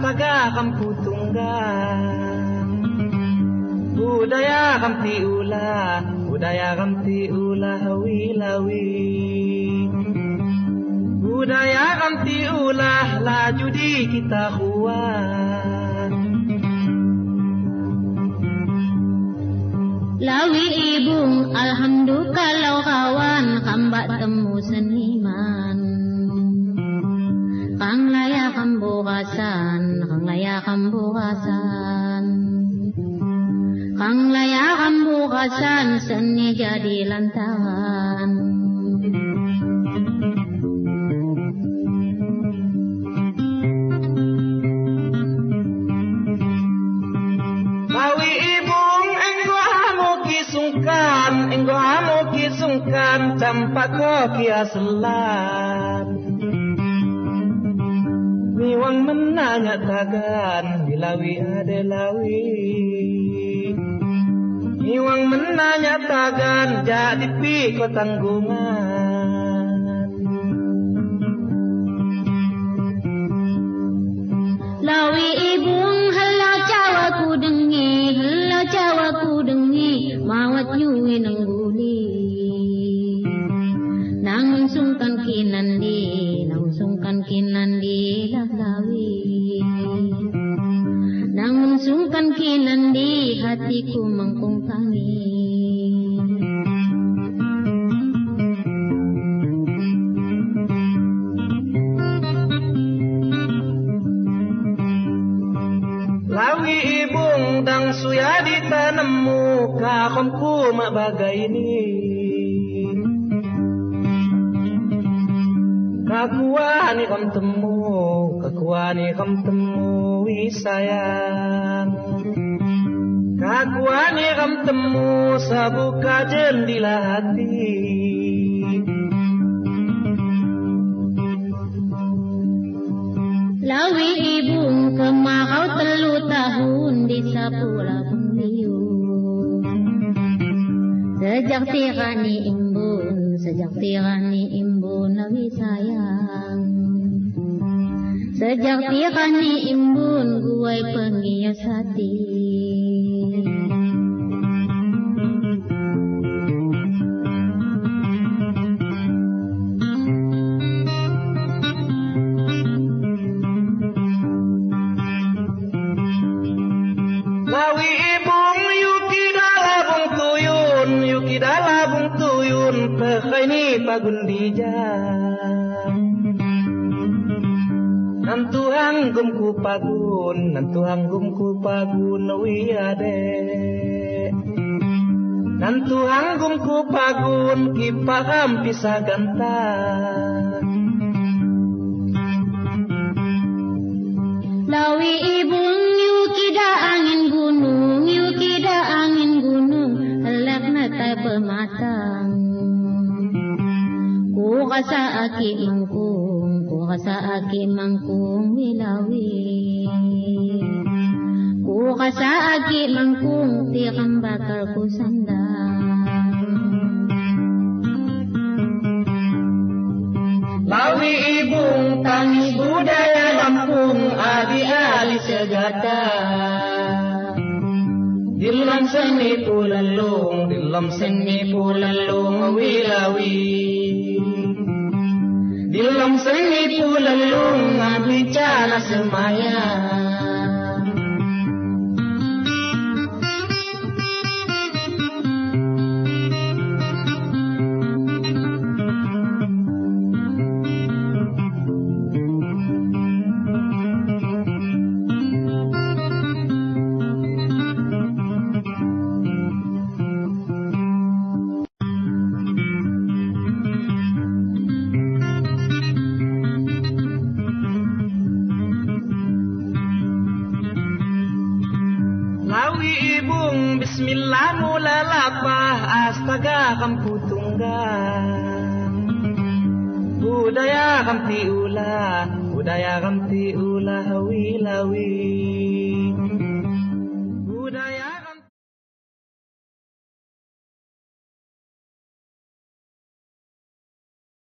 astaga kampu tunggang. Budaya kamti ulah, budaya kamti ulah wilawi. Budaya kamti ulah laju di kita kuat. Lawi ibung alhamdulillah kalau kawan kambak temu seniman. Kang layak kambukasan, kang layak kambukasan. Kang layak kambukasan seni jadi lantaran. Lawi ibung enggo amu kisungkan, enggo amu kisungkan, campak koki aselan. Miwang menanya tagan, bilawi adelawi. Miwang menanya tagan, jadi piko tanggungan. Lawi ibung hela jawa ku dengi, hela jawa ku dengi, mawat nyuwi nengguli. Nang sungkan kinandi, nang sungkan kinandi lawi. Nang sungkan kinandi hatiku mengkung tangi. Lawi ibung dang suya ditanemu kakomku mak bagai ini. Kakuani kam temu, kakuani kam temu sayang. Kakuani kam temu sabuka jendela hati. Lawi ibung kemarau 3 tahun disapu labung liu. Sejak tirani imbun, sejak tirani imbun lawi sayang. Sejak tirani imbun guai penghias hati. Lawi ibung yuki dalabung tuyun, yuki dalabung tuyun, pekaini pagundija. Nantu hanggum ku pagun, nantu hanggum ku pagun wiade. Nantu hanggum ku pagun kipaham pisah ganta. Lawi ibung yukida angin gunung, yukida angin gunung, helak natai pematang. Ku rasa aki mangkung, ku rasa aki mangkung wilawi. Ku rasa aki mangkung tiram bakal ku sandang. Lawi ibung tangis budaya Lampung adi ali segata. Dilam seni pulalung, dilam seni pulalung wilawi. Dilam seni pulalung bicara semaya. Lawi ibung bismillah mula lapah astaga kampu tunggang. Budaya kamti ulah, budaya kamti ulah wilawi.